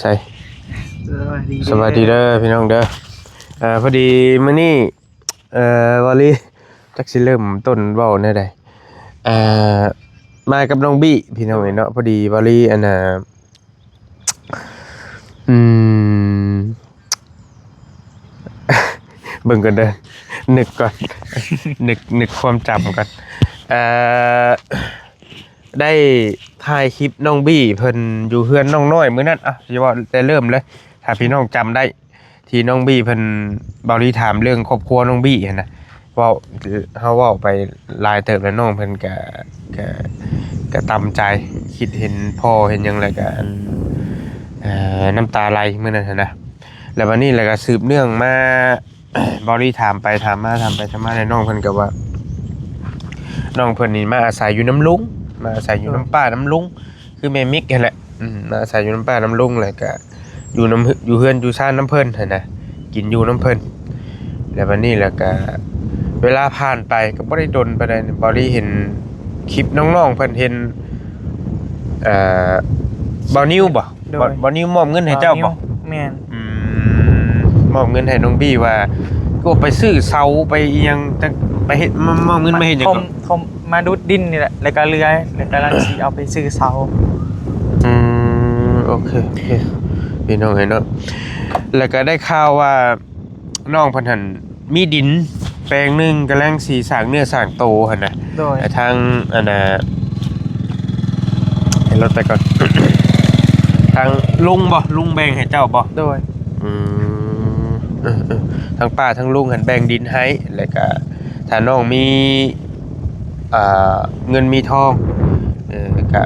ໃສ່ ສະບາຍດີເດີ ສະບາຍດີເດີພີ່ນ້ອງເດີ. ເອີ ພໍດີມື້ນີ້ ເອີ ວາລີ ຈັກຊິເລີ່ມຕົ້ນເວົ້າແນວໃດ? ເອີ ມາກັບນ້ອງບີ້ພີ່ນ້ອງເອີຍເນາະ. ພໍດີວາລີ ອັນນ່າ ອືມ ເບິ່ງກ່ອນເດີ ນຶກກ່ອນ ນຶກ ນຶກຄວາມຈຳກ່ອນ. ເອີ ໄດ້ຖ່າຍຄລິບນ້ອງບີ້ເພິ່ນຢູ່ເຮືອນນ້ອງນ້ອຍມື້ນັ້ນ ອ່ະ ຊິເວົ້າແຕ່ເລີ່ມເລີຍ ຖ້າພີ່ນ້ອງຈຳໄດ້ ທີ່ນ້ອງບີ້ເພິ່ນ ເບົາລີຖາມເລື່ອງຄອບຄົວນ້ອງບີ້ຫັ້ນນະ. ເວົ້າ ເຮົາເວົ້າໄປຫຼາຍເຕີບແລ້ວ ນ້ອງເພິ່ນກະ ກະ ກະຕຳໃຈ ຄິດເຫັນພໍ່ເຫັນຫຍັງ ແລ້ວກະ ອັນ ເອີ ນ້ຳຕາໄຫຼມື້ນັ້ນຫັ້ນນະ. ແລ້ວບັດນີ້ ແລ້ວກະສືບເນື່ອງມາ ເບົາລີຖາມໄປຖາມມາ ຖາມໄປຖາມມາ ແລ້ວນ້ອງເພິ່ນກໍວ່າ ນ້ອງເພິ່ນນີ້ມາອາໄສຢູ່ນຳລຸງ ມາອາໄສຢູ່ນຳ ໂດຍ ປ້ານຳລຸງ ຄືແມ່ມິກຫັ້ນແຫຼະ. ອືມ ມາອາໄສຢູ່ນຳປ້ານຳລຸງ ແລ້ວກະຢູ່ນຳ ຢູ່ເຮືອນຢູ່ຊານນຳເພິ່ນຫັ້ນນະ ກິນຢູ່ນຳເພິ່ນ. ແລ້ວບັດນີ້ ແລ້ວກະເວລາຜ່ານໄປກໍບໍ່ໄດ້ດົນປານໃດ ເບົາລີເຫັນຄລິບນ້ອງໆເພິ່ນ ເຫັນ ເອີ ເບົານິວບໍ? ໂດຍ ເບົານິວມອບເງິນໃຫ້ເຈົ້າບໍ? ແມ່ນ. ອືມ ມອບເງິນໃຫ້ນ້ອງບີ້ວ່າ ກໍໄປຊື້ເສົາໄປອີ່ຫຍັງ ໄປເຮັດ ມອບເງິນມາເຮັດຫຍັງກໍ? ເຂົາມາດຸດດິນນີ້ແຫຼະ ແລ້ວກໍເລື່ອຍ ແລ້ວກໍລັງຊິເອົາໄປຊື້ເສົາ. ອືມ ໂອເຄ ໂອເຄ ພີ່ນ້ອງເອີຍເນາະ. ແລ້ວກໍໄດ້ຂ່າວວ່ານ້ອງເພິ່ນຫັ້ນມີດິນແປງໜຶ່ງ ກຳລັງຊິສ້າງເນື້ອສ້າງໂຕຫັ້ນນະ. ໂດຍ ທາງ ອັນນ່າ ໃຫ້ລົດໄປກ່ອນ ທາງລຸງບໍ? ລຸງແບ່ງໃຫ້ເຈົ້າບໍ? ໂດຍ ອືມ ເອີໆ ທາງປ້າທາງລຸງຫັ້ນແບ່ງດິນໃຫ້ ແລ້ວກະຖ້ານ້ອງມີ ອ່າ ເງິນມີທອງ ເອີ ກະ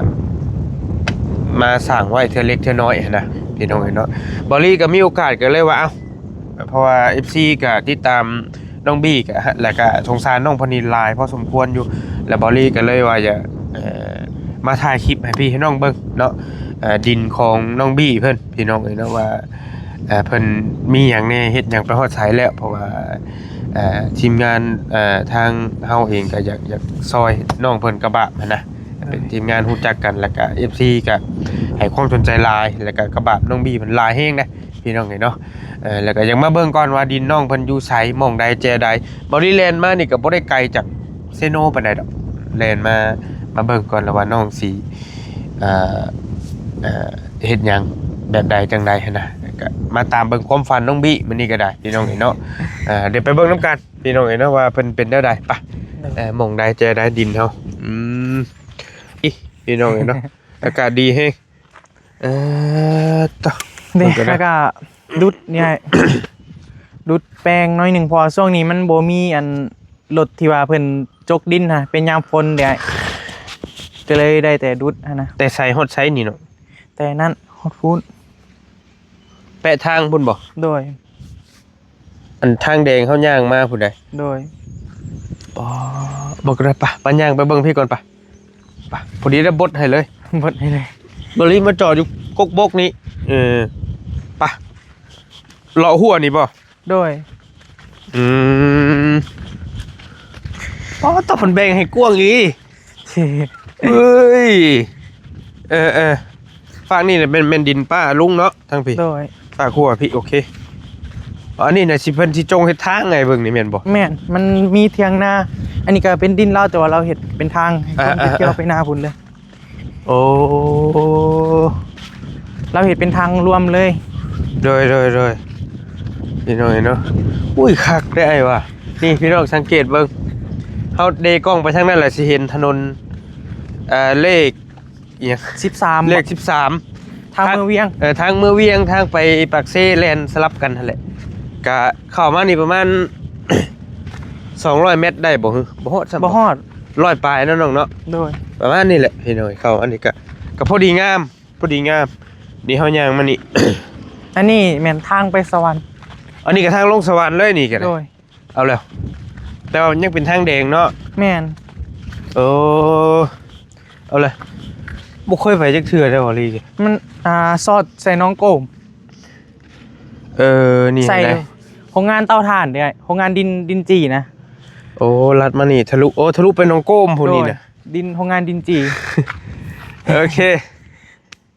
ມາສ້າງໄວ້ເທື່ອເລັກເທື່ອນ້ອຍຫັ້ນນະ ພີ່ນ້ອງເອີຍເນາະ. ເບົາລີກໍມີໂອກາດກໍເລີຍວ່າ ເອົ້າ ເພາະວ່າເອັຟຊີກໍຕິດຕາມນ້ອງບີ້ ກໍ ແລ້ວກໍສົງສານນ້ອງເພິ່ນນີ້ຫຼາຍພໍສົມຄວນຢູ່ ແລ້ວເບົາລີກໍເລີຍວ່າຢາກ ເອີ ມາຖ່າຍຄລິບໃຫ້ພີ່ໃຫ້ນ້ອງເບິ່ງເນາະ ເອີ ດິນຂອງນ້ອງບີ້ເພິ່ນ ພີ່ນ້ອງເອີຍເນາະ ວ່າ ເອີ ເພິ່ນມີຫຍັງແດ່ ເຮັດຫຍັງໄປຮອດໃສແລ້ວ. ເພາະວ່າ ເອີ ທີມງານ ເອີ ທາງເຮົາເອງກໍຢາກ ຢາກຊ່ອຍນ້ອງເພິ່ນກະບາບຫັ້ນນະ ເປັນທີມງານຮູ້ຈັກກັນ ແລ້ວກະເອັຟຊີກໍໃຫ້ຄວາມສົນໃຈຫຼາຍ ແລ້ວກະກະບາບນ້ອງບີ້ເພິ່ນຫຼາຍແຮງເດ້ ພີ່ນ້ອງເອີຍເນາະ. ເອີ ແລ້ວກໍຢາກມາເບິ່ງກ່ອນວ່າດິນນ້ອງເພິ່ນຢູ່ໃສ ໝ່ອງໃດແຈໃດ. ເບົາລີແລ່ນມານີ້ກໍບໍ່ໄດ້ໄກຈາກເຊໂນປານໃດດອກ ແລ່ນມາ ມາເບິ່ງກ່ອນລະວ່ານ້ອງຊິ ເອີ ເອີ ເຮັດຫຍັງແບບໃດຈັ່ງໃດຫັ້ນນະ. ກໍມາຕາມເບິ່ງຄວາມຝັນນ້ອງບີ້ມື້ນີ້ກໍໄດ້ ພີ່ນ້ອງເອີຍເນາະ. ເອີ ດຽວໄປເບິ່ງນຳກັນ ພີ່ນ້ອງເອີຍເນາະ ວ່າເພິ່ນເປັນແນວໃດ. ໄປ ໂດຍ ເອີ ໝ່ອງໃດແຈໃດດິນເຮົາ. ອືມ ອີ ພີ່ນ້ອງເອີຍເນາະ ອາກາດດີແຮງ. ເອີ ຕະ ເດ້ ເບິ່ງກ່ອນນະ ແລ້ວກໍດຸດນີ້ ດຸດແປງໜ້ອຍໜຶ່ງ ເພາະວ່າຊ່ວງນີ້ມັນບໍ່ມີອັນລົດທີ່ວ່າເພິ່ນຈົກດິນຫັ້ນ ເປັນຍາມຝົນເດ້ ກໍເລີຍໄດ້ແຕ່ດຸດຫັ້ນນະ. ແຕ່ໃສຮອດໃສນີ້ເນາະ? ແຕ່ນັ້ນຮອດພຸ້ນ ແປະທາງພຸ້ນບໍ? ໂດຍ ອັນທາງແດງເຮົາຍ່າງມາພຸ້ນໃດ໋. ໂດຍ ອໍ ບໍ່ກໍໄດ້ ປະ ປະຍ່າງໄປເບິ່ງພີ້ກ່ອນ ປະ ປະ ພໍດີໄດ້ບົດໃຫ້ເລີຍ ບົດໃຫ້ເລີຍ. ເບົາລີມາຈອດຢູ່ກົກບົກນີ້ ເອີ ປະ ເລາະຮົ້ວນີ້ບໍ? ໂດຍ ອືມ ອໍ ຕາເພິ່ນແບ່ງໃຫ້ກວ້າງອີ່ຫຼີ. ເອີຍ ເອີໆ ຟາກນີ້ແມ່ນ ແມ່ນດິນປ້າລຸງເນາະ ທາງພີ້. ໂດຍ ຟາກຮົ້ວພີ້ ໂອເຄ. ອັນນີ້ນະຊິ ເພິ່ນຊິຈົ່ງເຮັດທາງໃຫ້ເບິ່ງນີ້ແມ່ນບໍ່? ແມ່ນ ມັນມີຖຽງນາ ອັນນີ້ກໍເປັນດິນລາວ ແຕ່ວ່າລາວເຮັດເປັນທາງໃຫ້ຄົນ ອ່າໆໆ ໄປທ່ຽວໄປນາພຸ້ນເລີຍ. ໂອ້ ລາວເຮັດເປັນທາງລວມເລີຍ. ໂດຍ ໂດຍ ໂດຍ ພີ່ນ້ອງເອີຍເນາະ. ອຸ້ຍ ຄັກເດ້ອ້າຍວ່າ. ນີ້ພີ່ນ້ອງສັງເກດເບິ່ງ ເຮົາເດກ້ອງໄປທາງນັ້ນແຫຼະ ຊິເຫັນຖະໜົນ ເອີ ເລກ ອີ່ຫຍັງ ສິບສາມ ເລກສິບສາມ ທາງເມືອວຽງ ເອີ ທາງເມືອວຽງ ທາງໄປປາກເຊ ແລ່ນສະຫຼັບກັນຫັ້ນແຫຼະ. ກະເຂົ້າມານີ້ປະມານສອງຮ້ອຍແມັດໄດ້ບໍ່? ບໍ່ຮອດຊ້ຳ ບໍ່ຮອດ ຮ້ອຍປາຍເນາະນ້ອງເນາະ. ໂດຍ ປະມານນີ້ແຫຼະພີ່ນ້ອງ. ເຂົ້າອັນນີ້ກະ ກະພໍດີງາມ ພໍດີງາມ. ນີ້ເຮົາຍ່າງມານີ້ ອັນນີ້ແມ່ນທາງໄປສະຫວັນ ອັນນີ້ກະທາງລົງສະຫວັນເລີຍນີ້ກະໄດ້. ໂດຍ ເອົາແລ້ວ ແຕ່ວ່າຍັງເປັນທາງແດງເນາະ. ແມ່ນ ເອີ ເອົາແລ້ວ ບໍ່ເຄີຍໄປຈັກເທື່ອເດ້ ວາລີ. ມັນ ອ່າ ສອດໃສ່ໜອງໂກມ. ເອີ ນີ້ ໃສ່ ໃນໂຮງງານເຕົາຖ່ານເດ້ ໂຮງງານດິນ ດິນຈີ່ນະ. ໂອ້ ລັດມານີ້ທະລຸ ໂອ້ ທະລຸໄປໜອງໂກມພຸ້ນນີ້ນະ. ໂດຍ ດິນ ໂຮງງານດິນຈີ່. ໂອເຄ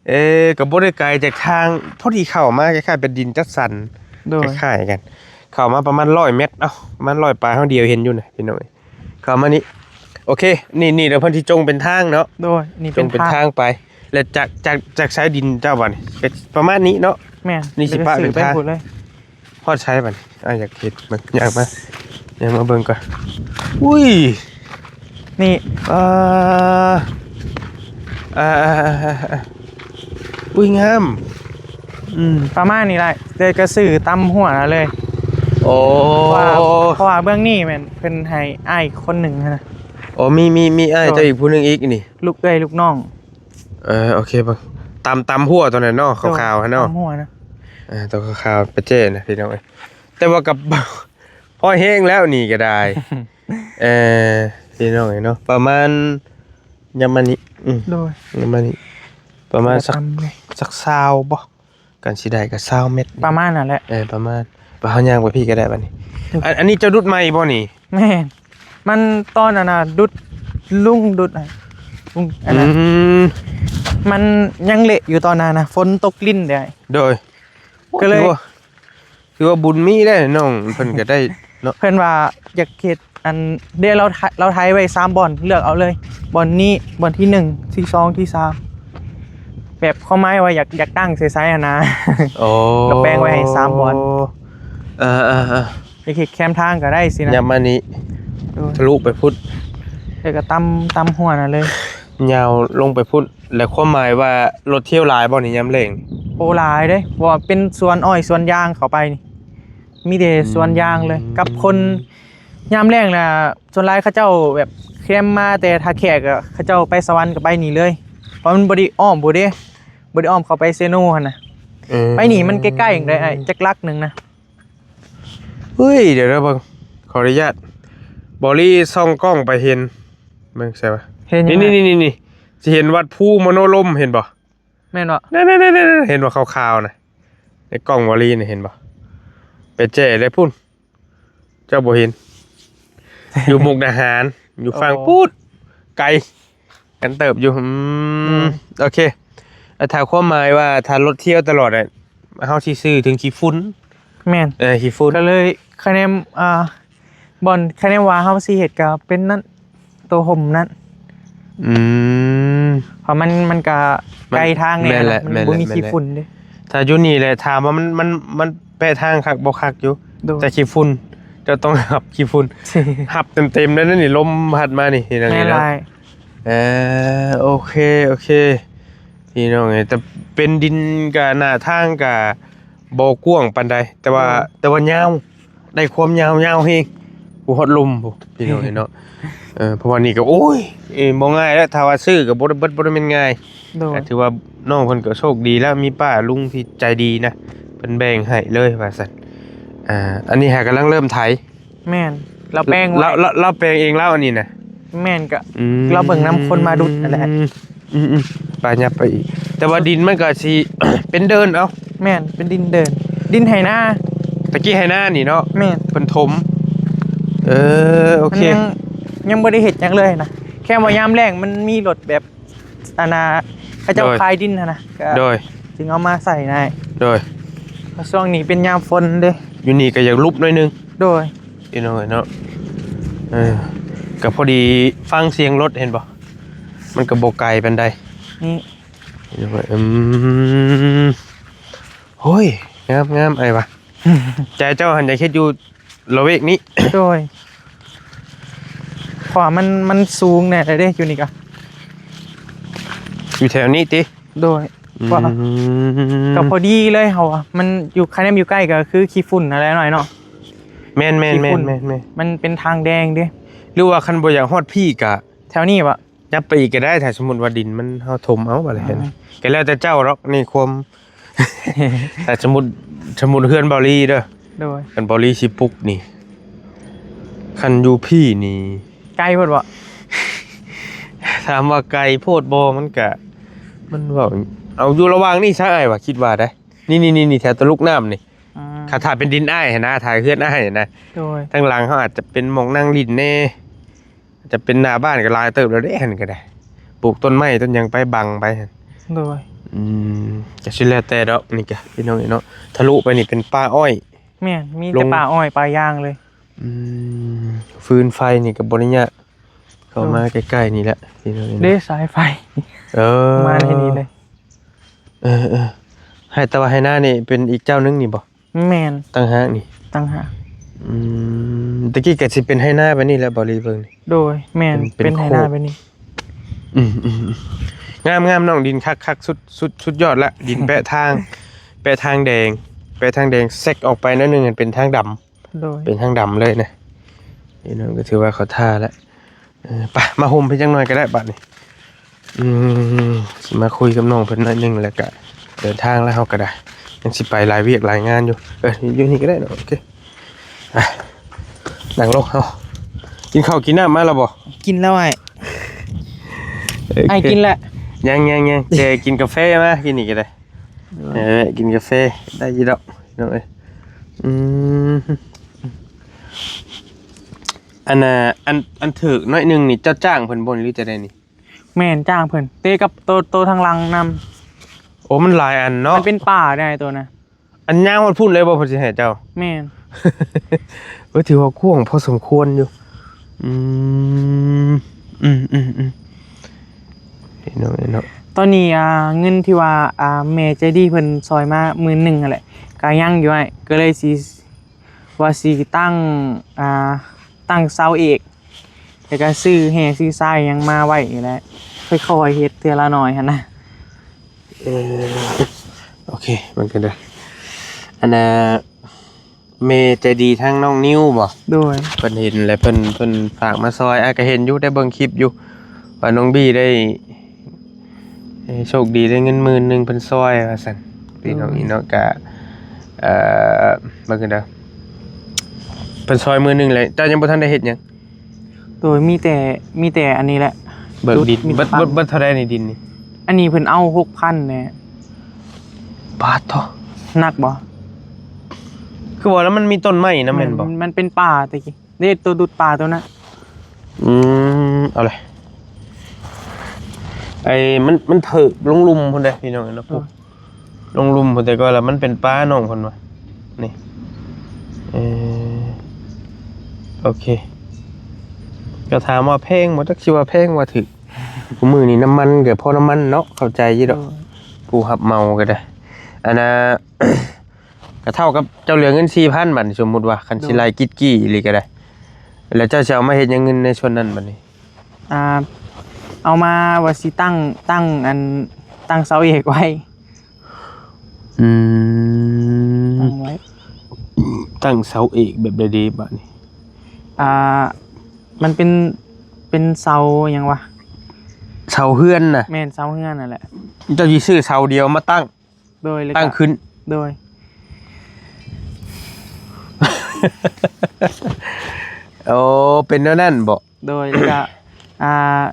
ເອີ ກໍບໍ່ໄດ້ໄກຈາກທາງ ພໍດີເຂົ້າມາຄ້າຍໆເປັນດິນຈັດສັນ ໂດຍ ຄ້າຍໆກັນ ເຂົ້າມາປະມານຮ້ອຍແມັດ ເອົ້າ ປະມານຮ້ອຍປາຍ ເຮົາດຽວເຫັນຢູ່ນະພີ່ນ້ອງເອີຍ ເຂົ້າມານີ້ ໂອເຄ ນີ້ ນີ້ດຽວເພິ່ນຊິຈົ່ງເປັນທາງເນາະ ໂດຍ ນີ້ ຈົ່ງເປັນທາງ ເປັນທາງໄປ ແລະ ຈາກ ຈາກ ຈາກສາຍດິນເຈົ້າບັດນີ້ ກໍປະມານນີ້ເນາະ ແມ່ນ ນີ້ຊິປະເປັນທາງ ແລ້ວກໍສືບໄປພຸ້ນເລີຍ ຮອດໃສບັດນີ້ ອ່າ ຢາກເຫັນເບິ່ງ ຍ່າງມາ ຍ່າງມາເບິ່ງກ່ອນ ອຸ້ຍ ນີ້ ອ່າ ອ່າ ອຸ້ຍ ງາມ ອືມ ປະມານນີ້ແຫຼະ ແຕ່ກໍຊື້ຕຳຫົວເລີຍ ໂອ້ ເພາະວ່າ ເພາະວ່າເບື້ອງນີ້ແມ່ນເພິ່ນໃຫ້ອ້າຍຄົນໜຶ່ງຫັ້ນນະ ໂອ້ ມີ ມີ ມີອ້າຍເຈົ້າອີກຜູ້ໜຶ່ງອີກນີ້ ລູກເອື້ອຍລູກນ້ອງ ເອີ ໂອເຄ ເບິ່ງ ຕຳ ຕຳຫົວຕົວນັ້ນເນາະ ໂດຍ ຂາວໆຫັ້ນເນາະ ຕຳຫົວນະ ເອີ ຕົວຂາວໆປະເຈ້ນະ ພີ່ນ້ອງເອີຍ ແຕ່ວ່າກັບ ພໍແຮງແລ້ວນີ້ກໍໄດ້ ເອີ ພີ່ນ້ອງເອີຍເນາະ ປະມານ ຍາມມານີ້ ອືມ ໂດຍ ຍາມມານີ້ ປະມານສັກ ສັກຊາວບໍ່ ກັນຊິໄດ້ກໍຊາວແມັດ ປະມານນັ້ນແຫຼະ ເອີ ປະມານ ປະ ເຮົາຍ່າງໄປພີ້ກໍໄດ້ບັດນີ້ ໂດຍ ອັນ ອັນນີ້ເຈົ້າດຸດໃໝ່ບໍ່ນີ້ ແມ່ນ ມັນຕອນນັ້ນນະ ດຸດ ລຸງດຸດ ລຸງ ອັນນັ້ນ ອືມ ມັນຍັງເລະຢູ່ຕອນນັ້ນນະ ຝົນຕົກລິນເດ້ ໂດຍ ກໍເລີຍ ຖືວ່າ ຖືວ່າບຸນມີໄດ໋ນ້ອງ ເພິ່ນກໍໄດ້ເນາະ ເພິ່ນວ່າຢາກເຮັດອັນ ເດ້ ລາວ ລາວໄທໄວ້ສາມບ່ອນ ເລືອກເອົາເລີຍ ບ່ອນນີ້ ບ່ອນທີໜຶ່ງ ທີສອງ ທີສາມ ແບບຄວາມໝາຍວ່າຢາກ ຢາກຕັ້ງໃສໆຫັ້ນນະ ໂອ້ ລາວແບ່ງໄວ້ໃຫ້ສາມບ່ອນ ເອີໆໆ ຢາກເຮັດແຄມທາງກໍໄດ້ຊີ້ນະ ຍາມມານີ້ ໂດຍ ທະລຸໄປພຸ້ນ ແລ້ວກໍຕຳ ຕຳຫົວນັ້ນເລີຍ ຍາວລົງໄປພຸ້ນ ແລ້ວຄວາມໝາຍວ່າລົດທຽວຫຼາຍບໍ່ນີ້ຍາມແລງ? ໂອ້ ຫຼາຍເດ້ ເພາະວ່າເປັນສວນອ້ອຍສວນຢາງເຂົ້າໄປນີ້ ມີແຕ່ສວນຢາງເລີຍ ອືມ ກັບຄົນ ຍາມແລງນະ ສ່ວນຫຼາຍເຂົາເຈົ້າແບບແຄມມາແຕ່ທ່າແຂກ ເຂົາເຈົ້າໄປສະຫວັນກໍໄປນີ້ເລີຍ ເພາະມັນບໍ່ໄດ້ອ້ອມພຸ້ນເດ້ ບໍ່ໄດ້ອ້ອມເຂົ້າໄປເຊໂນຫັ້ນນະ ເອີ ໄປນີ້ມັນໃກ້ໆເອງເດ້ອ້າຍ ຈັກຫຼັກໜຶ່ງນະ ເຮີ້ຍ ດຽວເດີເບິ່ງ ຂໍອະນຸຍາດ ບໍລີສ່ອງກ້ອງໄປເຫັນ ເບິ່ງໃສວະ ເຫັນຫຍັງ ນີ້ໆໆ ຊິເຫັນວັດພູມະໂນລົມ ເຫັນບໍ່? ແມ່ນບໍ່? ນັ້ນໆໆໆ ເຫັນບໍ່ຂາວໆນະ ໃນກ້ອງບໍລີນະ ເຫັນບໍ່? ໄປແຈ້ໄດ້ພຸ້ນ ເຈົ້າບໍ່ເຫັນ ຢູ່ມຸກດາຫານ ຢູ່ຝັ່ງ ອໍ ພຸ້ນ ໄກກັນເຕີບຢູ່ ອືມ ອືມ ໂອເຄ ແລ້ວຖ້າຄວາມໝາຍວ່າ ຖ້າລົດທຽວຕະຫຼອດ ເຮົາຊິຊື້ເຖິງຂີ້ຝຸ່ນ ແມ່ນ ເອີ ຂີ້ຝຸ່ນ ກໍເລີຍຄະແນນ ອ່າ ບ່ອນຄະແນນວ່າເຮົາຊິເຮັດກໍເປັນນັ້ນ ໂຕຮົ່ມນັ້ນ ອືມ ເພາະມັນ ມັນກະໄກທາງແດ່ ແມ່ນແຫຼະ ມັນບໍ່ມີ ແມ່ນແຫຼະ ຂີ້ຝຸ່ນເດ້ ຖ້າຢູ່ນີ້ແຫຼະ ຖາມວ່າມັນ ມັນ ມັນແປະທາງຄັກບໍ່? ຄັກຢູ່ ໂດຍ ແຕ່ຂີ້ຝຸ່ນ ເຈົ້າຕ້ອງຮັບຂີ້ຝຸ່ນ ຮັບເຕັມໆເລີຍນີ້ ລົມພັດມານີ້ ເຮັດຫຍັງນີ້ເນາະ ແມ່ນຫຼາຍ ເອີ ໂອເຄ ໂອເຄ ພີ່ນ້ອງເອີຍ ແຕ່ເປັນດິນກະ ໜ້າທາງກະບໍ່ກວ້າງປານໃດ ແຕ່ວ່າ ໂດຍ ແຕ່ວ່າຍາວ ໄດ້ຄວາມຍາວ ຍາວແຮງ ຜູ້ຮອດລຸ່ມພຸ້ນ ພີ່ນ້ອງເອີຍເນາະ ເອີ ເພາະວ່ານີ້ກໍ ໂອ້ຍ ເອີ ບໍ່ງ່າຍແລ້ວ ຖ້າວ່າຊື້ກໍບໍ່ໄດ້ເບິດ ບໍ່ໄດ້ແມ່ນງ່າຍ ໂດຍ ກໍຖືວ່ານ້ອງເພິ່ນກໍໂຊກດີແລ້ວ ມີປ້າລຸງທີ່ໃຈດີນະ ເພິ່ນແບ່ງໃຫ້ເລີຍວ່າຊັ້ນ ອ່າ ອັນນີ້ຫາກຳລັງເລີ່ມໄຖ ແມ່ນ ລາວແປງໄວ້ ລາວ ລາວ ລາວແປງເອງລາວອັນນີ້ນະ ແມ່ນ ກະ ອືມ ລາວເບິ່ງນຳຄົນມາດຸດຫັ້ນແຫຼະ ອືມໆ ໄປ ຫຍັບໄປອີກ ແຕ່ວ່າດິນມັນກໍຊິ ເປັນເດີ່ນເອົາ ແມ່ນ ເປັນດິນເດີ່ນ ດິນໄຖນາ ຕະກີ້ໄຖນານີ້ເນາະ ແມ່ນ ເພິ່ນຖົມ ເອີ ໂອເຄ ມັນຍັງ ຍັງບໍ່ໄດ້ເຮັດຫຍັງເລີຍນະ ແຄ່ວ່າຍາມແລ້ງມັນມີລົດແບບ ອັນນ່າ ເຂົາເຈົ້າ ໂດຍ ຂາຍດິນຫັ້ນນະ ກໍ ໂດຍ ຈຶ່ງເອົາມາໃສ່ໃນ ໂດຍ ເພາະຊ່ວງນີ້ເປັນຍາມຝົນເດ້ ຢູ່ນີ້ກໍຢາກຫຼຸບໜ້ອຍໜຶ່ງ ໂດຍ ພີ່ນ້ອງເອີຍເນາະ ເອີ ກໍພໍດີຟັງສຽງລົດ ເຫັນບໍ່ ມັນກໍບໍ່ໄກປານໃດ ນີ້ ອືມ ໂອ້ຍ ງາມໆ ອ້າຍວ່າ ໃຈເຈົ້າຫັ້ນຢາກເຮັດຢູ່ ລະແວກນີ້ ໂດຍ ເພາະວ່າມັນ ມັນສູງແດ່ເດ້ ຢູ່ນີ້ກະ ຢູ່ແຖວນີ້ຕິ ໂດຍ ອືມ ກໍພໍດີເລີຍເຮົາວ່າ ມັນຢູ່ ຄະແນນຢູ່ໃກ້ກໍຄືຂີ້ຝຸ່ນຫັ້ນແຫຼະໜ້ອຍເນາະ ແມ່ນໆໆໆ ມັນເປັນທາງແດງເດ້ ຫຼືວ່າຄັນບໍ່ຢາກຮອດພີ້ກະ ແຖວນີ້ບໍ? ຫຍັບໄປອີກກໍໄດ້ ຖ້າສົມມຸດວ່າດິນມັນ ເຮົາຖົມເອົາ ອືມ ກໍແລ້ວແຕ່ເຈົ້າດອກ ໃນຄວາມ ຖ້າສົມມຸດ ສົມມຸດເຮືອນເບົາລີເດີ ໂດຍ ຄັນເບົາລີຊິປຸກນີ້ ຄັນຢູ່ພີ້ນີ້ ໄກໂພດບໍ່? ຖາມວ່າໄກໂພດບໍ່? ມັນກະ ມັນເວົ້າ ເອົາຢູ່ລະຫວ່າງນີ້ຊະ ອ້າຍວ່າ ຄິດວ່າໄດ໋ ນີ້ໆໆ ແຖວຕະລຸກນ້ຳນີ້ ອືມ ຖ້າ ຖ້າເປັນດິນອ້າຍຫັ້ນນະ ຖ້າເຮືອນອ້າຍຫັ້ນນະ ໂດຍ ທາງຫຼັງເຮົາອາດຈະເປັນໝ່ອງນັ່ງຫຼິ້ນແດ່ ຈະເປັນໜ້າບ້ານກໍຫຼາຍເຕີບແລ້ວເດ້ ຫັ້ນກໍໄດ້ ປູກຕົ້ນໄມ້ຕົ້ນຫຍັງໄປບັງໄປ ໂດຍ ອືມ ກະຊິແລ້ວແຕ່ດອກ ນີ້ກະພີ່ນ້ອງເອີຍເນາະ ທະລຸໄປນີ້ເປັນປ່າອ້ອຍ. ແມ່ນ ມີແຕ່ປ່າອ້ອຍປ່າຢາງເລີຍ. ອືມ ຟືນໄຟນີ້ກະບໍ່ໄດ້ຍາກ ເຂົ້າມາໃກ້ໆນີ້ແຫຼະພີ່ນ້ອງເອີຍເນາະ ເດ້ສາຍໄຟ. ເອີ ມາໃນນີ້ເລີຍ. ເອີໆ ໃຫ້ ແຕ່ວ່າໄຮ່ນານີ້ເປັນອີກເຈົ້າໜຶ່ງນີ້ບໍ່? ແມ່ນ ຕ່າງຫາກນີ້ ຕ່າງຫາກ. ອືມ ຕະກີ້ກະຊິເປັນໄຮ່ນາແບບນີ້ແຫຼະ ບໍ່ລີເບິ່ງນີ້. ໂດຍ ແມ່ນ ເປັນ ເປັນໄຮ່ນາແບບນີ້. ອືມໆ ງາມໆ ນ້ອງ ດິນຄັກໆ ສຸດ ສຸດ ສຸດຍອດລະ ດິນແປະທາງ ແປະທາງແດງ ແປະທາງແດງແຊກອອກໄປໜ້ອຍໜຶ່ງ ເປັນທາງດຳ. ໂດຍ ເປັນທາງດຳເລີຍນະ. ນີ້ນ້ອງກະຖືວ່າເຂົາທ່າແລ້ວ. ເອີ ໄປ ມາຮົ່ມເພິ່ນຈັກໜ່ອຍກະໄດ້ບາດນີ້. ອືມ ຊິມາຄຸຍກັບນ້ອງເພິ່ນໜ້ອຍໜຶ່ງ ແລ້ວກະເດີນທາງແລ້ວ ເຮົາກະໄດ້ ຍັງຊິໄປຫຼາຍວຽກຫຼາຍງານຢູ່. ເອີ ຢູ່ນີ້ກະໄດ້ເນາະ. ໂອເຄ ອ່ະ ນັ່ງລົງເຮົາ. ກິນເຂົ້າກິນນ້ຳມາແລ້ວບໍ່? ກິນແລ້ວອ້າຍ. ໂອເຄ ອ້າຍກິນແລ້ວ? ຍັງໆໆ ແຕ່ກິນກາແຟມາ ກິນນີ້ກະໄດ້. ເອີ ກິນກາແຟໄດ້ຢູ່ດອກນ້ອງເອີຍ. ອືມ ອັນນ່າ ອັນ ອັນຖືກໜ້ອຍໜຶ່ງນີ້ ເຈົ້າຈ້າງເພິ່ນບໍ່ ຫຼືຈັ່ງໃດນີ້? ແມ່ນ ຈ້າງເພິ່ນ ເຕະກັບໂຕ ໂຕທາງຫຼັງນຳ. ໂອ້ ມັນຫຼາຍອັນເນາະ ມັນເປັນປ່າໄດ໋ໂຕນະ. ອັນຍາວຮອດພຸ້ນເລີຍບໍ່ ເພິ່ນຊິໃຫ້ເຈົ້າ? ແມ່ນ. ເອີ ຖືວ່າກວ້າງພໍສົມຄວນຢູ່. ອືມ ອືມໆໆ ເນາະ ເນາະ. ຕອນນີ້ ອ່າ ເງິນທີ່ວ່າ ອ່າ ແມ່ໃຈດີເພິ່ນຊ່ອຍມາໝື່ນໜຶ່ງຫັ້ນແຫຼະ ກະຍັງຢູ່ອ້າຍ ກະເລີຍຊິ ວ່າຊິຕັ້ງ ອ່າ ຕັ້ງເສົາເອກ ແລ້ວກະຊື້ແຮ່ຊື້ຊາຍຫຍັງມາໄວ້ນີ້ແຫຼະ ຄ່ອຍໆເຮັດເທື່ອລະໜ້ອຍຫັ້ນນະ. ເອີ ໂອເຄ ມັນກະໄດ້ ອັນນ່າ ແມ່ໃຈດີທາງນ້ອງນິວບໍ່? ໂດຍ ເພິ່ນເຫັນແລ້ວ ເພິ່ນ ເພິ່ນຝາກມາຊ່ອຍ. ອ້າຍກະເຫັນຢູ່ ໄດ້ເບິ່ງຄລິບຢູ່ ວ່ານ້ອງບີໄດ້ ເອີ ໂຊກດີໄດ້ເງິນໝື່ນໜຶ່ງ ເພິ່ນຊ່ອຍວ່າຊັ້ນ ພີ່ນ້ອງ. ໂດຍ ອີ່ເນາະ ກະ ເອີ ເບິ່ງກັນເດີ ເພິ່ນຊ່ອຍໝື່ນໜຶ່ງແລ້ວ ເຈົ້າຍັງບໍ່ທັນໄດ້ເຮັດຫຍັງ? ໂດຍ ມີແຕ່ ມີແຕ່ອັນນີ້ແຫຼະ ເບີກດິນ. ເບິດ ເບິດ ເບິດເທົ່າໃດນີ້ດິນນີ້? ອັນນີ້ເພິ່ນເອົາຫົກພັນແຫຼະ. ບາດໂທ້ ໜັກບໍ່? ຄືວ່າແລ້ວມັນມີຕົ້ນໄມ້ນຳແມ່ນບໍ່? ມັນ ມັນເປັນປ່າແຕ່ກີ້ ເດ້ ໂຕດຸດປ່າໂຕນັ້ນ. ອືມ ເອົາເລີຍ ໄອ້ ມັນ ມັນເຖິກລົງລຸ່ມພຸ້ນເດ້ພີ່ນ້ອງເນາະ. ໂອ້ ລົງລຸ່ມພຸ້ນແຕ່ກ່ອນ ແລ້ວມັນເປັນປ່ານ້ອງເພິ່ນວ່າ ນີ້. ເອີ ໂອເຄ ກະຖາມວ່າແພງບໍ່ ຈັກຊິວ່າແພງວ່າຖືກ. ຄູ່ມື້ນີ້ນ້ຳມັນກະພໍນ້ຳມັນເນາະ ເຂົ້າໃຈຢູ່ດອກ. ໂດຍ ຜູ້ຮັບເໝົາກະໄດ້ ອັນນ່າ ກະເທົ່າກັບເຈົ້າເຫຼືອເງິນສີ່ພັນ ບາດນີ້ ສົມມຸດວ່າ ຄັນຊິໄລ່ກິດກີ້ອີ່ຫຼີກະໄດ້ ແລ້ວເຈົ້າຊິເອົາມາເຮັດຫຍັງເງິນໃນສ່ວນນັ້ນບາດນີ້? ອ່າ ເອົາມາວ່າຊິຕັ້ງ ຕັ້ງອັນ ຕັ້ງເສົາເອກໄວ້. ອືມ ຕັ້ງໄວ້ ຕັ້ງເສົາເອກແບບໃດດີບາດນີ້? ອ່າ ມັນເປັນ ເປັນເສົາຫຍັງວະ? ເສົາເຮືອນນະ? ແມ່ນ ເສົາເຮືອນນັ້ນແຫຼະ. ເຈົ້າຊິຊື້ເສົາດຽວມາຕັ້ງ? ໂດຍ ແລ້ວກະຕັ້ງຂຶ້ນ. ໂດຍ ໂອ້ ເປັນແນວນັ້ນບໍ? ໂດຍ ແລ້ວກະ ອ່າ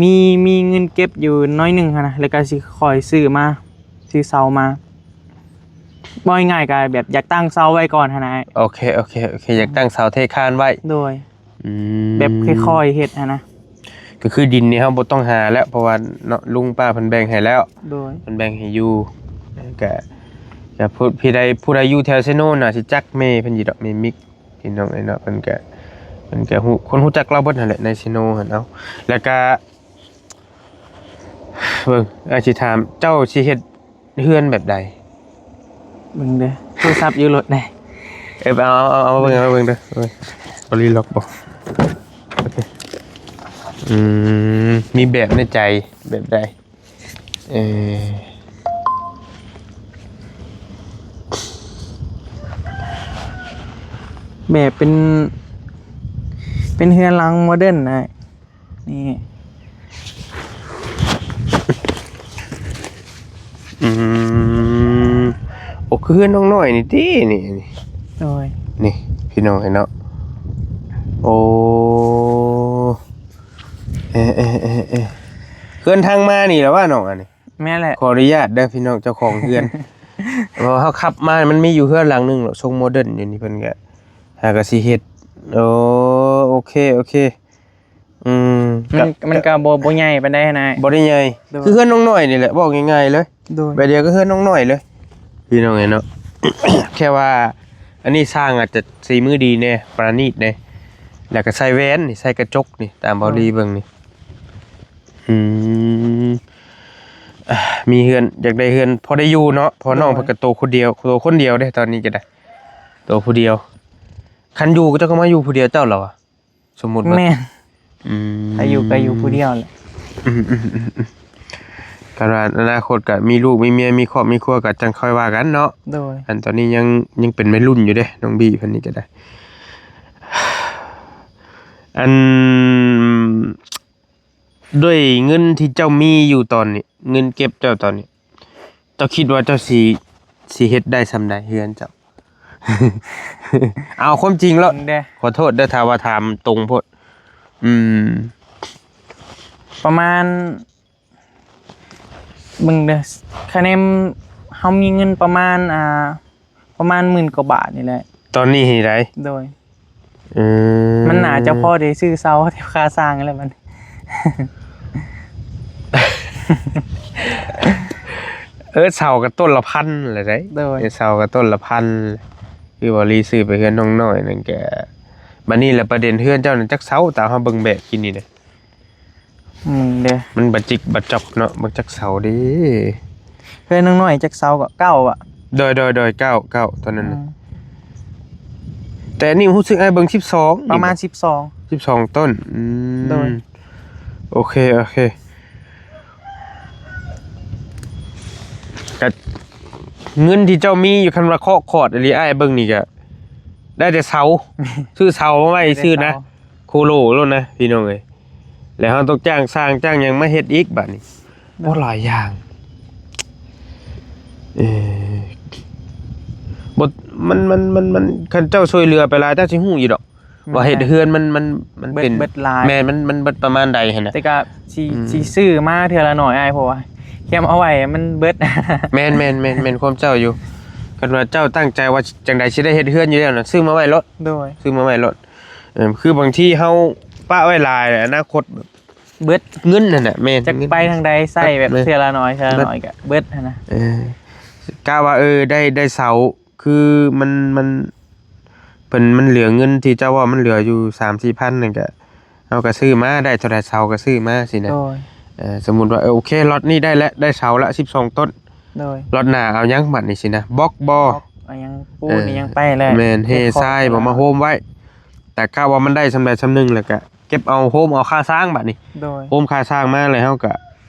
ມີ ມີເງິນເກັບຢູ່ໜ້ອຍໜຶ່ງຫັ້ນນະ ແລ້ວກະຊິຄ່ອຍຊື້ມາ ຊື້ເສົາມາ ເວົ້າງ່າຍໆ ກະແບບຢາກຕັ້ງເສົາໄວ້ກ່ອນຫັ້ນນະ. ໂອເຄ ໂອເຄ ໂອເຄ ຢາກຕັ້ງເສົາເທຄານໄວ້. ໂດຍ ອືມ ແບບຄ່ອຍໆເຮັດຫັ້ນນະ. ກະຄືດິນນີ້ເຮົາບໍ່ຕ້ອງຫາແລ້ວ ເພາະວ່າເນາະ ລຸງປ້າເພິ່ນແບ່ງໃຫ້ແລ້ວ. ໂດຍ ເພິ່ນແບ່ງໃຫ້ຢູ່. ກະ ກະຜູ້ ຜູ້ໃດ ຜູ້ໃດຢູ່ແຖວເຊໂນນະ ຊິຈັກແມ່ເພິ່ນຢູ່ດອກ ແມ່ມິກ ພີ່ນ້ອງເອີຍເນາະ. ເພິ່ນກະ ເພິ່ນກະຮູ້ ຄົນຮູ້ຈັກລາວເບິດຫັ້ນແຫຼະ ໃນເຊໂນຫັ້ນ. ເອົາ ແລ້ວກະ ເບິ່ງ ອ້າຍຊິຖາມ ເຈົ້າຊິເຮັດ ເຮືອນແບບໃດ? ເບິ່ງເດີ ໂທລະສັບຢູ່ລົດເດ້. ເອີ ເອົາ ເອົາ ເອົາມາເບິ່ງ ເອົາມາເບິ່ງເດີ. ເອີ ບໍ່ລີລັອກບໍ? ໂອເຄ ອືມ ມີແບບໃນໃຈແບບໃດ? ເອີ ແບບເປັນ ເປັນເຮືອນຫຼັງໂມເດີນນະ. ນີ້ ອືມ ໂອ້ ຄືເຮືອນນ້ອງນ້ອຍນີ້ຕິ ນີ້ ນີ້ ໂດຍ ນີ້ ພີ່ນ້ອງເຫັນເນາະ. ໂອ້ ເອີ ເອີ ເອີ ເອີ ເຮືອນທາງມານີ້ລະວ່ານ້ອງ ອັນນີ້ ແມ່ນແຫຼະ. ຂໍອະນຸຍາດເດີພີ່ນ້ອງ ເຈົ້າຂອງເຮືອນ ເພາະເຮົາຂັບມາ ມັນມີຢູ່ເຮືອນຫຼັງໜຶ່ງແຫຼະ ຊົງໂມເດີນຢູ່ນີ້ ເພິ່ນກະ ຫາກະຊິເຮັດ. ໂອ້ ໂອເຄ ໂອເຄ. ອືມ ມັນ ກະ ມັນກໍບໍ່ ບໍ່ໃຫຍ່ປານໃດນະ ບໍ່ໄດ້ໃຫຍ່ ໂດຍ ຄືເຮືອນນ້ອງນ້ອຍນີ້ແຫຼະ ເວົ້າງ່າຍໆເລີຍ ໂດຍ ແບບດຽວກັບເຮືອນນ້ອງນ້ອຍເລີຍ ພີ່ນ້ອງເອີຍເນາະ ແຄ່ວ່າອັນນີ້ຊ່າງອາດຈະສີມືດີແດ່ ປະນີດແດ່ ແລ້ວກໍໃສ່ແວ່ນນີ້ ໃສ່ກະຈົກນີ້ ຕາມເບົາລີເບິ່ງນີ້ ອືມ ອ່າ ມີເຮືອນ ຢາກໄດ້ເຮືອນພໍໄດ້ຢູ່ເນາະ ເພາະນ້ອງ ໂດຍ ເພິ່ນກໍໂຕຄົນດຽວ ໂຕຄົນດຽວເດ້ ຕອນນີ້ກໍໄດ້ ໂຕຜູ້ດຽວ ຄັນຢູ່ເຈົ້າກໍມາຢູ່ຜູ້ດຽວເຈົ້າລະວະ ສົມມຸດວ່າ ແມ່ນ ອືມ ຖ້າຢູ່ກໍຢູ່ຜູ້ດຽວແຫຼະ ອືມໆໆໆ ຄັນວ່າອະນາຄົດກໍມີລູກມີເມຍ ມີຄອບມີຄົວ ກໍຈັ່ງຄ່ອຍວ່າກັນເນາະ ໂດຍ ອັນຕອນນີ້ຍັງ ຍັງເປັນໄວລຸ້ນຢູ່ເດ້ ນ້ອງບີເພິ່ນນີ້ກໍໄດ້ ອັນ ດ້ວຍເງິນທີ່ເຈົ້າມີຢູ່ຕອນນີ້ ເງິນເກັບເຈົ້າຕອນນີ້ ເຈົ້າຄິດວ່າເຈົ້າຊິ ຊິເຮັດໄດ້ສ່ຳໃດເຮືອນເຈົ້າ? ເອົາຄວາມຈິງໂລດ ເດ້ ຂໍໂທດເດີ ຖ້າວ່າຖາມຕົງໂພດ ອືມ ປະມານ ເບິ່ງເດີ ຄະແນນເຮົາມີເງິນປະມານ ອ່າ ປະມານໝື່ນກວ່າບາດນີ້ແຫຼະ ຕອນນີ້ໃຫ້ໄດ ໂດຍ ເອີ ມັນໜ້າຈະພໍໄດ້ຊື້ເສົາ ແຕ່ຄ່າສ້າງແລ້ວບັດນີ້ ເອີ ເສົາກໍຕົ້ນລະພັນແຫຼະໄດ ໂດຍ ເອີ ເສົາກໍຕົ້ນລະພັນ ຄືວ່າລີຊື້ໄປເຮືອນນ້ອງນ້ອຍນັ້ນກະ ບັດນີ້ລະປະເດັນເຮືອນເຈົ້ານັ້ນຈັກເສົາ ຕາມເຮົາເບິ່ງແບບກິນນີ້ເດ້ ອືມ ເດ້ ມັນບາຈິກບາຈອກເນາະ ບໍ່ຈັກເສົາເດ້ ເຮືອນນ້ອງນ້ອຍຈັກເສົາກໍເກົ້າ ອະ ໂດຍ ໂດຍ ໂດຍ ເກົ້າ ເກົ້າ ຕອນນັ້ນນະ ອືມ ແຕ່ນີ້ຮູ້ສຶກອ້າຍເບິ່ງສິບສອງ ປະມານສິບສອງ ສິບສອງຕົ້ນ ອືມ ໂດຍ ໂອເຄ ໂອເຄ ກະເງິນທີ່ເຈົ້າມີຢູ່ ຄັນວ່າເຄາະຄອດອີ່ຫຼີ ອ້າຍເບິ່ງນີ້ກະໄດ້ແຕ່ເສົາ ຊື້ເສົາມາໄວ້ຊື່ນະ ໂຄໂລໂລດນະ ພີ່ນ້ອງເອີຍ ແລ້ວເຮົາຕ້ອງຈ້າງຊ່າງຈ້າງຫຍັງມາເຮັດອີກບາດນີ້ ໂອ້ ຫຼາຍຢ່າງ ເອີ ບໍ່ ມັນ ມັນ ມັນ ມັນ ຄັນເຈົ້າຊ່ວຍເຫຼືອໄປຫຼາຍ ເຈົ້າຊິຮູ້ຢູ່ດອກ ວ່າເຮັດເຮືອນມັນ ມັນ ມັນເປັນ ເບິດ ເບິດຫຼາຍ ແມ່ນ ມັນ ມັນເບິດປະມານໃດຫັ້ນນະ ແຕ່ກໍຊິ ອືມ ຊິຊື້ມາເທື່ອລະໜ້ອຍອ້າຍ ເພາະວ່າຄຽມເອົາໄວ້ມັນເບິດ ແມ່ນ ແມ່ນ ແມ່ນ ແມ່ນຄວາມເຈົ້າຢູ່ ຄັນວ່າເຈົ້າຕັ້ງໃຈວ່າຈັ່ງໃດຊິໄດ້ເຮັດເຮືອນຢູ່ແລ້ວນະ ຊື້ມາໄວ້ໂລດ ໂດຍ ຊື້ມາໄວ້ໂລດ ເອີ ຄືບາງທີເຮົາປະໄວ້ຫຼາຍ ອະນາຄົດແບບເບິດ ເງິນຫັ້ນນະ ແມ່ນ ຈັກໄປທາງໃດ ໃຊ້ແບບເທື່ອລະໜ້ອຍ ເທື່ອລະໜ້ອຍກໍເບິດຫັ້ນນະ ເອີ ກະວ່າ ເອີ ໄດ້ ໄດ້ເສົາ ຄືມັນ ມັນ ເພິ່ນ ມັນເຫຼືອເງິນທີ່ເຈົ້າເວົ້າ ມັນເຫຼືອຢູ່ສາມສີ່ພັນນັ້ນກະ ເຮົາກະຊື້ມາ ໄດ້ເທົ່າໃດເສົາກະຊື້ມາຊີ້ນະ ໂດຍ ເອີ ສົມມຸດວ່າ ເອີ ໂອເຄ ລັອດນີ້ໄດ້ແລ້ວ ໄດ້ເສົາລະສິບສອງຕົ້ນ ໂດຍ ລັອດໜ້າເອົາຫຍັງບັດນີ້ຊີ້ນະ ບລັອກບໍ່ ບລັອກ ເອົາຫຍັງ ປູນ ເອີ ຫຍັງໄປແລ້ວ ແມ່ນ ເທຊາຍບໍ່ ມາໂຮມໄວ້ ແຕ່ກະວ່າມັນໄດ້ສ່ຳໃດສ່ຳໜຶ່ງ ແລ້ວກະເກັບເອົາໂຮມເອົາຄາສ້າງບາດນີ້ ໂດຍ ໂຮມຄາສ້າງມາ ແລ້ວເຮົາກະ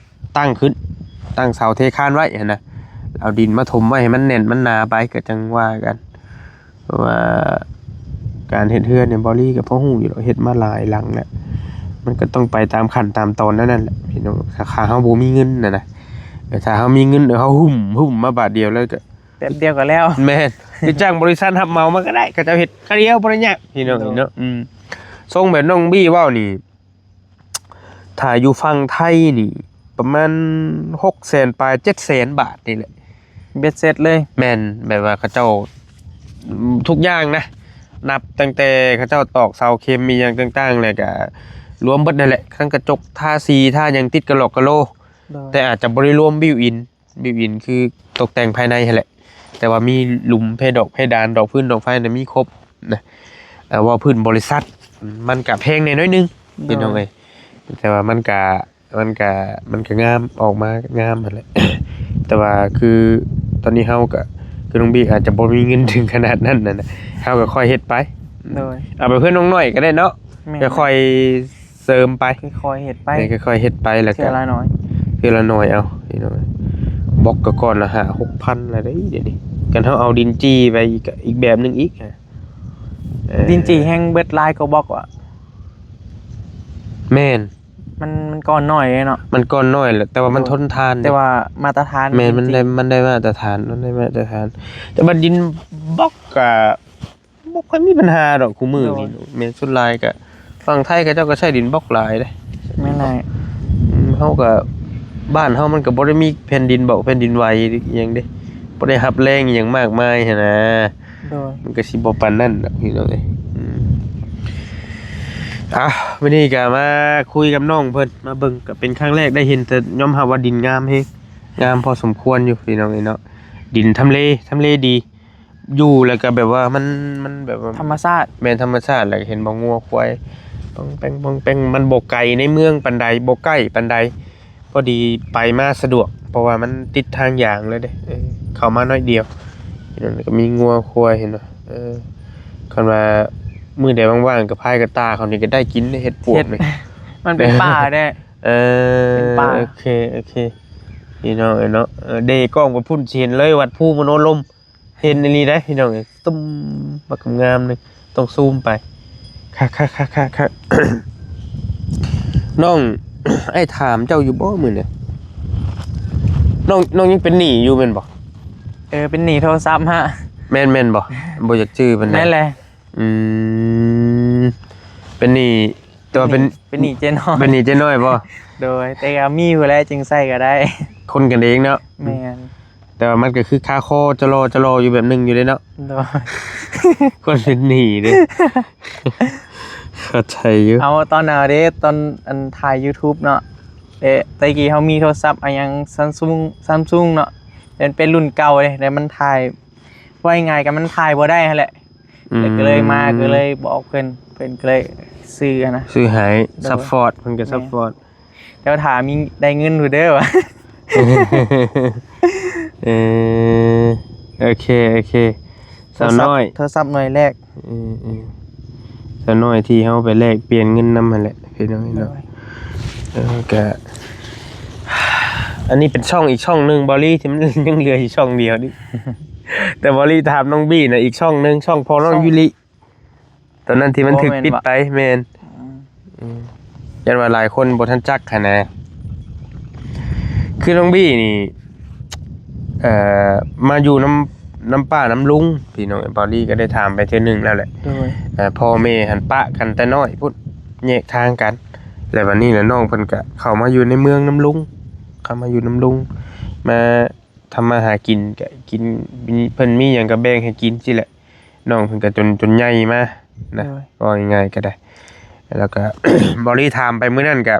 ຕັ້ງຂຶ້ນ ຕັ້ງເສົາເທຄານໄວ້ຫັ້ນນະ ເອົາດິນມາຖົມໄວ້ໃຫ້ມັນແໜ້ນມັນໜາໄປ ກະຈັ່ງວ່າກັນ ເພາະວ່າການເຮັດເຮືອນນີ້ ເບົາລີກໍພໍຮູ້ຢູ່ດອກ ເຮັດມາຫຼາຍຫຼັງແລ້ວ ມັນກໍຕ້ອງໄປຕາມຂັ້ນຕາມຕອນແນວນັ້ນແຫຼະ ພີ່ນ້ອງ ຖ້າເຮົາບໍ່ມີເງິນນະນະ ແຕ່ຖ້າເຮົາມີເງິນ ເຮົາຫຸ້ມ ຫຸ້ມມາບາດດຽວແລ້ວກໍ ແປັບດຽວກໍແລ້ວ ແມ່ນ ໄປຈ້າງບໍລິສັດຮັບເໝົາມາກໍໄດ້ ເຂົາເຈົ້າເຮັດຄາວດຽວບໍ່ໄດ້ຍາກ ພີ່ນ້ອງເນາະ ອືມ ຊົງແບບນ້ອງບີເວົ້ານີ້ ຖ້າຢູ່ຝັ່ງໄທນີ້ປະມານຫົກແສນປາຍ ເຈັດແສນບາດນີ້ແຫຼະ ເບັດເສັດເລີຍ ແມ່ນ ແບບວ່າເຂົາເຈົ້າ ທຸກຢ່າງນະ ນັບຕັ້ງແຕ່ເຂົາເຈົ້າຕອກເສົາເຂັມອີ່ຫຍັງຕ່າງໆ ແລ້ວກະລວມເບິດນັ້ນແຫຼະ ທັງກະຈົກ ທາສີ ທາຫຍັງ ຕິດກະຫຼອກກະໂລ ໂດຍ ແຕ່ອາດຈະບໍ່ໄດ້ລວມບິວອິນ ບິວອິນຄືຕົກແຕ່ງພາຍໃນຫັ້ນແຫຼະ ແຕ່ວ່າມີຫຼຸມ ເພດອກເພດານ ດອກພື້ນດອກໄຟນະ ມີຄົບນະ ເອີ ເວົ້າພື້ນບໍລິສັດ ມັນກະແພງແດ່ໜ້ອຍໜຶ່ງ ໂດຍ ພີ່ນ້ອງເອີຍ ແຕ່ວ່າມັນກະ ມັນກະ ມັນກະງາມ ອອກມາງາມຫັ້ນແຫຼະ ແຕ່ວ່າຄືຕອນນີ້ເຮົາກະ ຄືນ້ອງບີອາດຈະບໍ່ມີເງິນເຖິງຂະໜາດນັ້ນນະ ເຮົາກະຄ່ອຍເຮັດໄປ ໂດຍ ເອົາໄປເພື່ອນ້ອງນ້ອຍກະໄດ້ເນາະ ແມ່ນ ຄ່ອຍ ເສີມໄປ ຄ່ອຍໆເຮັດໄປ ແມ່ນ ຄ່ອຍໆເຮັດໄປ ແລ້ວກໍເທື່ອລະໜ້ອຍ ເທື່ອລະໜ້ອຍເອົາ ພີ່ນ້ອງ ບລັອກກໍກ້ອນລະຫ້າຫົກພັນລະເດ້ ດຽວນີ້ ຄັນເຮົາເອົາດິນຈີ່ໄປອີກ ອີກແບບໜຶ່ງອີກ ເອີ ດິນຈີ່ແຮ່ງເບິດຫຼາຍກວ່າບລັອກວະ ແມ່ນ ມັນ ມັນກ້ອນນ້ອຍເດ້ເນາະ ມັນກ້ອນນ້ອຍແຫຼະ ແຕ່ວ່າມັນ ໂດຍ ທົນທານເດ້ ແຕ່ວ່າມາດຕະຖານ ແມ່ນ ມັນໄດ້ ມັນໄດ້ມາດຕະຖານ ມັນໄດ້ມາດຕະຖານ ແຕ່ວ່າດິນບລັອກກະ ບໍ່ຄ່ອຍມີບັນຫາດອກຄູ່ມື້ນີ້ ໂດຍ ແມ່ນ ສ່ວນຫຼາຍກະຝັ່ງໄທເຂົາເຈົ້າກໍໃຊ້ດິນບລັອກຫຼາຍເດ້ ແມ່ນແຫຼະ ອືມ ເຮົາກໍ ບ້ານເຮົາມັນກໍບໍ່ໄດ້ມີແຜ່ນດິນເບົາແຜ່ນດິນໄຫວອີ່ຫຍັງເດ້ ບໍ່ໄດ້ຮັບແຮງອີ່ຫຍັງມາກມາຍຫັ້ນນະ ໂດຍ ມັນກໍຊິບໍ່ປານນັ້ນດອກ ພີ່ນ້ອງເອີຍ ອືມ ອ່ະ ມື້ນີ້ກໍມາຄຸຍກັບນ້ອງເພິ່ນ ມາເບິ່ງ ກໍເປັນຄັ້ງແລກ ໄດ້ເຫັນ ແຕ່ຍອມຮັບວ່າດິນງາມແຮງ ງາມພໍສົມຄວນຢູ່ພີ່ນ້ອງເອີຍເນາະ. ດິນທຳເລ ທຳເລດີ ຢູ່ແລ້ວກໍແບບວ່າມັນ ມັນແບບວ່າ ທຳມະຊາດ ແມ່ນທຳມະຊາດ ແລ້ວກໍເຫັນບໍ່ ງົວຄວາຍປ່ອງແປງ ປ່ອງແປງ ມັນບໍ່ໄກໃນເມືອງປານໃດ ບໍ່ໃກ້ປານໃດ ພໍດີໄປມາສະດວກ ເພາະວ່າມັນຕິດທາງຢາງເລີຍເດ້ ເອີ ເຂົ້າມາໜ້ອຍດຽວ ນັ້ນກໍມີງົວຄວາຍ ເຫັນບໍ່ ເອີ ຄັນວ່າມື້ໃດວ່າງໆ ກໍພາຍກະຕ່າເຂົານີ້ກໍໄດ້ກິນເດ້ ເຫັດປວກ ເຫັດ ນີ້ ມັນເປັນປ່າເດ້ ເອີ ເປັນປ່າ ໂອເຄ ໂອເຄ ພີ່ນ້ອງເອີຍເນາະ ເອີ ເດກ້ອງໄປພຸ້ນຊິເຫັນເລີຍ ວັດພູມະໂນລົມ ເຫັນອີ່ຫຼີເດ້ພີ່ນ້ອງເອີຍ ຕຸ້ມ ບັກງາມໆ ໜຶ່ງ ຕ້ອງຊູມໄປ ຄັກໆໆໆ ນ້ອງ ອ້າຍຖາມເຈົ້າຢູ່ບໍ່ມື້ນີ້ ນ້ອງ ນ້ອງຍັງເປັນໜີ້ຢູ່ແມ່ນບໍ່? ເອີ ເປັນໜີ້ໂທລະສັບຮະ ແມ່ນ ແມ່ນບໍ່? ບໍ່ຢາກຈື່ປານໃດ ແມ່ນແຫຼະ ອືມ ເປັນໜີ້ ແຕ່ວ່າເປັນ ເປັນໜີ້ ເປັນໜີ້ເຈ້ນ້ອຍ ເປັນໜີ້ເຈ້ນ້ອຍບໍ່? ໂດຍ ແຕ່ກໍມີຜູ້ໃດຈຶ່ງໃຊ້ກໍໄດ້ ຄົນກັນເອງເນາະ ແມ່ນ ແຕ່ວ່າມັນກໍຄືຄາຄໍຈະລໍຈະລໍຢູ່ແບບໜຶ່ງຢູ່ເດ້ເນາະ ໂດຍ ຄົນເປັນໜີ້ເດ້ ເຂົ້າໃຈຢູ່ ເອົາຕອນນັ້ນເດ້ ຕອນອັນຖ່າຍ YouTube ເນາະ ເອະ ແຕ່ກີ້ເຮົາມີໂທລະສັບອັນຫຍັງ Samsung Samsung ເນາະ ແຕ່ມັນເປັນລຸ້ນເກົ່າເດ້ ແຕ່ມັນຖ່າຍ ເວົ້າງ່າຍໆ ກໍມັນຖ່າຍບໍ່ໄດ້ຫັ້ນແຫຼະ ອືມ ແລ້ວກໍເລີຍມາ ກໍເລີຍບອກເພິ່ນ ເພິ່ນກໍເລີຍຊື້ຫັ້ນນະ ຊື້ໃຫ້ ໂດຍ ຊັບພອດ ເພິ່ນກໍ ແມ່ນ ຊັບພອດ ແຕ່ວ່າຖ້າມີໄດ້ເງິນພຸ້ນເດີວ່າ ເອີ ໂອເຄ ໂອເຄ ສາວນ້ອຍ ໂທລະສັບ ໂທລະສັບໜ່ວຍແລກ ເອີ ເອີ ສາວນ້ອຍທີ່ເຮົາໄປແລກປ່ຽນເງິນນຳຫັ້ນແຫຼະ ພີ່ນ້ອງເນາະ ໂດຍ ເອີ ກະ ອັນນີ້ເປັນຊ່ອງອີກຊ່ອງໜຶ່ງ ບອລລີ ທີ່ມັນຍັງເຫຼືອຢູ່ຊ່ອງດຽວນີ້ ແຕ່ບອລລີຖາມນ້ອງບີນະ ອີກຊ່ອງໜຶ່ງ ຊ່ອງພໍ່ນ້ອງ ຊ່ອງ ຢູລິ ຕອນນັ້ນທີ່ມັນຖືກປິດໄປ ແມ່ນ ອືມ ອືມ ຢ້ານວ່າຫຼາຍຄົນບໍ່ທັນຈັກຫັ້ນນະ ຄືນ້ອງບີນີ້ ເອີ ມາຢູ່ນຳ ນຳປ້ານຳລຸງ ພີ່ນ້ອງ ເອີຍ ບອລລີກໍໄດ້ຖາມໄປເທື່ອໜຶ່ງແລ້ວແຫຼະ ໂດຍ ເອີ ພໍ່ແມ່ຫັ້ນປະກັນແຕ່ນ້ອຍພຸ້ນ ແຍກທາງກັນ ແລ້ວບັດນີ້ລະນ້ອງເພິ່ນກໍເຂົ້າມາຢູ່ໃນເມືອງນຳລຸງ ເຂົ້າມາຢູ່ນຳລຸງ ມາ ທຳມາຫາກິນກະກິນ ມີ ເພິ່ນມີຫຍັງກະແບ່ງໃຫ້ກິນຊີ້ແຫຼະ ນ້ອງເພິ່ນກະຈົນ ຈົນໃຫຍ່ມານະ ໂດຍ ເວົ້າງ່າຍໆກະໄດ້ ແລ້ວກະ ບອລລີຖາມໄປມື້ນັ້ນກະ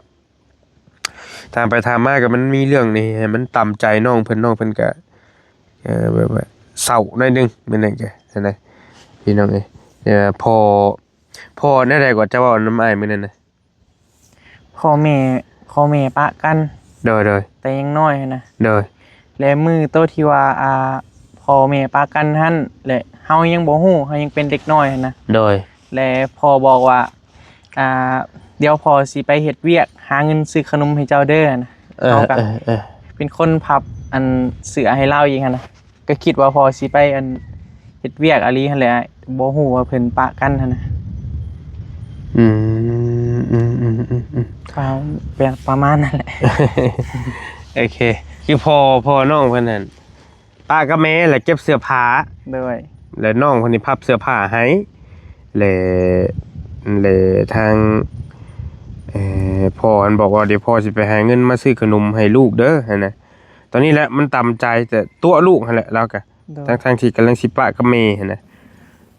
ຖາມໄປຖາມມາກະມັນມີເລື່ອງນີ້ໃຫ້ມັນຕຳໃຈນ້ອງເພິ່ນ ນ້ອງເພິ່ນກະ ເອີ ແບບວ່າເສົ້າໜ້ອຍໜຶ່ງ ມື້ນັ້ນກະຫັ້ນນະ ພີ່ນ້ອງເອີຍ ເອີ ພໍ່ ພໍ່ແນວໃດກໍຈະເວົ້ານຳອ້າຍມື້ນັ້ນນະ? ພໍ່ແມ່ ພໍ່ແມ່ປະກັນ ໂດຍ ໂດຍ ແຕ່ຍັງນ້ອຍຫັ້ນນະ ໂດຍ ແລະມື້ໂຕທີ່ວ່າ ອ່າ ພໍ່ແມ່ປະກັນຫັ້ນ ແລະເຮົາຍັງບໍ່ຮູ້ ເຮົາຍັງເປັນເດັກນ້ອຍຫັ້ນນະ ໂດຍ ແລະພໍ່ບອກວ່າ ອ່າ ດຽວພໍ່ຊິໄປເຮັດວຽກ ຫາເງິນຊື້ຂະໜົມໃຫ້ເຈົ້າເດີຫັ້ນນະ ເອີ ເຮົາກໍ ເອີ ເອີ ເປັນຄົນພັບອັນເສື້ອໃຫ້ລາວອີກຫັ້ນນະ ກໍຄິດວ່າພໍ່ຊິໄປອັນເຮັດວຽກອີ່ຫຼີຫັ້ນແຫຼະ ບໍ່ຮູ້ວ່າເພິ່ນປະກັນຫັ້ນນະ ອືມ ອືມ ປະ ປະມານນັ້ນແຫຼະ ໂອເຄ ຄືພໍ່ ພໍ່ນ້ອງເພິ່ນຫັ້ນປະກັບແມ່ ແລ້ວເກັບເສື້ອຜ້າ ໂດຍ ແລ້ວນ້ອງເພິ່ນນີ້ພັບເສື້ອຜ້າໃຫ້ ແລ້ວ ແລ້ວທາງ ເອີ ພໍ່ຫັ້ນບອກວ່າ ດຽວພໍ່ຊິໄປຫາເງິນມາຊື້ຂະໜົມໃຫ້ລູກເດີ ຫັ້ນນະ ຕອນນີ້ແຫຼະມັນຕຳໃຈ ແຕ່ຕົວະລູກຫັ້ນແຫຼະ ລາວກະ ໂດຍ ທັງໆທີ່ກຳລັງຊິປະກັບແມ່ຫັ້ນນະ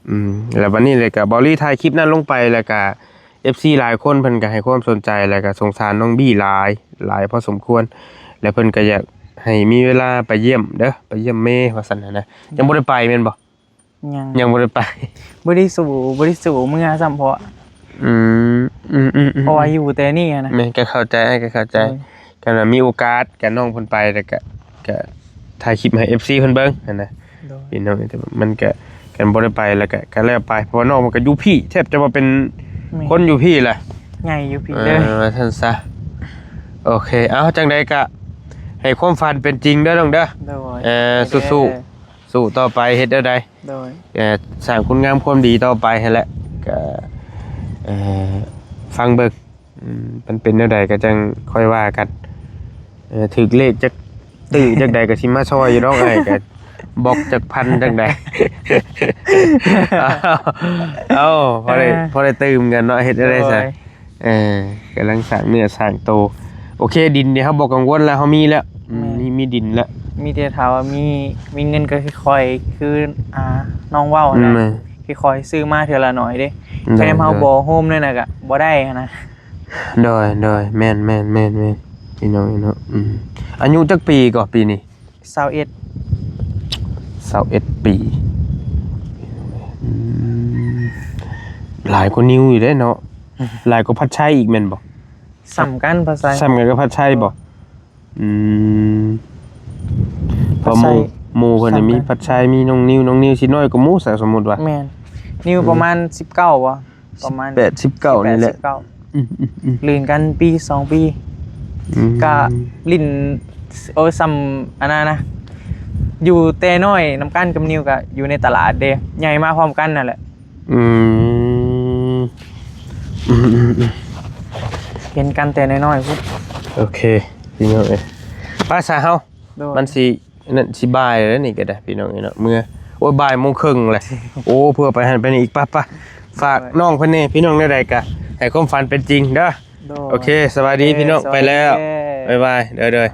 ອືມ ແລ້ວບັດນີ້ເລີຍກະ ບອລລີຖ່າຍຄລິບນັ້ນລົງໄປ ແລ້ວກະເອັຟຊີຫຼາຍຄົນເພິ່ນກະໃຫ້ຄວາມສົນໃຈ ແລ້ວກະສົງສານນ້ອງບີຫຼາຍ ຫຼາຍພໍສົມຄວນ ແລ້ວເພິ່ນກະຢາກໃຫ້ມີເວລາໄປຢ້ຽມເດີ ໄປຢ້ຽມແມ່ວ່າຊັ້ນຫັ້ນນະ ຍັງບໍ່ໄດ້ໄປແມ່ນບໍ່? ຍັງ ຍັງບໍ່ໄດ້ໄປ ບໍ່ໄດ້ສູ້ ບໍ່ໄດ້ສູ້ເມືອຊ້ຳເພາະ ອືມ ອືມໆໆ ເພາະວ່າຢູ່ແຕ່ນີ້ຫັ້ນນະ ແມ່ນ ກໍເຂົ້າໃຈ ອ້າຍກໍເຂົ້າໃຈ ໂດຍ ຄັນວ່າມີໂອກາດກັບນ້ອງເພິ່ນໄປ ແລ້ວກໍ ກໍຖ່າຍຄລິບໃຫ້ເອັຟຊີເພິ່ນເບິ່ງຫັ້ນນະ ໂດຍ ພີ່ນ້ອງ ແຕ່ມັນກໍ ຄັນບໍ່ໄດ້ໄປ ແລ້ວກໍ ກໍແລ້ວໄປ ເພາະວ່ານ້ອງມັນກໍຢູ່ພີ້ ແທບຈະວ່າເປັນ ແມ່ນ ຄົນຢູ່ພີ້ແຫຼະ ໃຫຍ່ຢູ່ພີ້ ເອີ ເລີຍ ວ່າຊັ້ນຊະ ໂອເຄ ເອົາ ຈັ່ງໃດກໍໃຫ້ຄວາມຝັນເປັນຈິງເດີນ້ອງເດີ ໂດຍ ເອີ ເດີ ສູ້ໆ ສູ້ຕໍ່ໄປ ເຮັດແນວໃດ ໂດຍ ເອີ ສ້າງຄຸນງາມຄວາມດີຕໍ່ໄປຫັ້ນແຫຼະ ກໍ ເອີ ຟັງເບິ່ງ ອືມ ມັນເປັນແນວໃດກໍຈັ່ງຄ່ອຍວ່າກັນ ເອີ ຖືກເລກຈັກຕື້ຈັກໃດກໍຊິມາຊ່ອຍຢູ່ດອກ ອ້າຍກໍບລັອກຈັກພັນຈັ່ງໃດ ເອົາ ພໍໄດ້ ເອີ ພໍໄດ້ຕື່ມກັນເນາະ ເຮັດແນວໃດຊະ ໂດຍ ເອີ ກຳລັງສ້າງເນື້ອສ້າງໂຕ ໂອເຄ ດິນນີ້ເຮົາບໍ່ກັງວົນແລ້ວ ເຮົາມີແລ້ວ ອືມ ແມ່ນ ມີ ມີດິນແລ້ວ ມີແຕ່ຖ້າວ່າມີ ມີເງິນກໍຄ່ອຍໆ ຄື ອ່າ ນ້ອງເວົ້າຫັ້ນແຫຼະ ແມ່ນ ຄ່ອຍໆຊື້ມາເທື່ອລະໜ້ອຍເດ້. ໂດຍ ຄະແນນເຮົາ ໂດຍ ບໍ່ໂຮມແນວນັ້ນກະບໍ່ໄດ້ຫັ້ນນະ. ໂດຍ ໂດຍ ແມ່ນໆໆໆ ພີ່ນ້ອງເນາະ. ອືມ ອາຍຸຈັກປີກໍປີນີ້? ຊາວເອັດ ຊາວເອັດປີ. ອືມ ຫຼາຍກວ່ານິວຢູ່ເດ້ເນາະ. ຫຼາຍກວ່າພັດໄຊອີກແມ່ນບໍ່? ສ່ຳກັນ ພັດໄຊ ສ່ຳກັນກັບພັດໄຊບໍ່? ອືມ ພັດໄຊ ເພາະໝູ່ ໝູ່ເພິ່ນນີ້ມີພັດໄຊ ມີນ້ອງນິວ ນ້ອງນິວຊິນ້ອຍກວ່າໝູ່ຊະ ສົມມຸດວ່າ. ແມ່ນ ນິວ ອືມ ປະມານສິບເກົ້າບໍ່? ປະມານສິບແປດ ສິບເກົ້ານີ້ແຫຼະ. ອືມໆໆ ລື່ນກັນປີສອງປີ. ອືມ ກະຫຼິ້ນ ໂອ້ ສ່ຳອັນນັ້ນນະ ຢູ່ແຕ່ນ້ອຍນຳກັນກັບນິວ ກະຢູ່ໃນຕະຫຼາດເດ້ ໃຫຍ່ມາພ້ອມກັນນັ້ນແຫຼະ. ອືມ ອືມໆໆ ເຫັນກັນແຕ່ນ້ອຍໆພຸ້ນ. ໂອເຄ ພີ່ນ້ອງເອີຍ ໄປຊະເຮົາ. ໂດຍ ມັນຊິ ອັນນັ້ນ ຊິບ່າຍແລ້ວນີ້ກໍໄດ້ ພີ່ນ້ອງເອີຍເນາະ. ເມື່ອ ໂອ້ຍ ບ່າຍໂມງເຄິ່ງແລ້ວ. ໂອ້ ເພື່ອໄປຫັ້ນໄປນີ້ອີກ. ປະ ປະ ໂດຍ ຝາກນ້ອງເພິ່ນແດ່ ພີ່ນ້ອງ ແນວໃດກໍໃຫ້ຄວາມຝັນເປັນຈິງເດີ. ໂດຍ ໂອເຄ ສະບາຍດີ ເອີ ພີ່ນ້ອງ ສະບາຍດີ ໄປແລ້ວ ເອີ ບາຍບາຍ ໂດຍ ໂດຍ.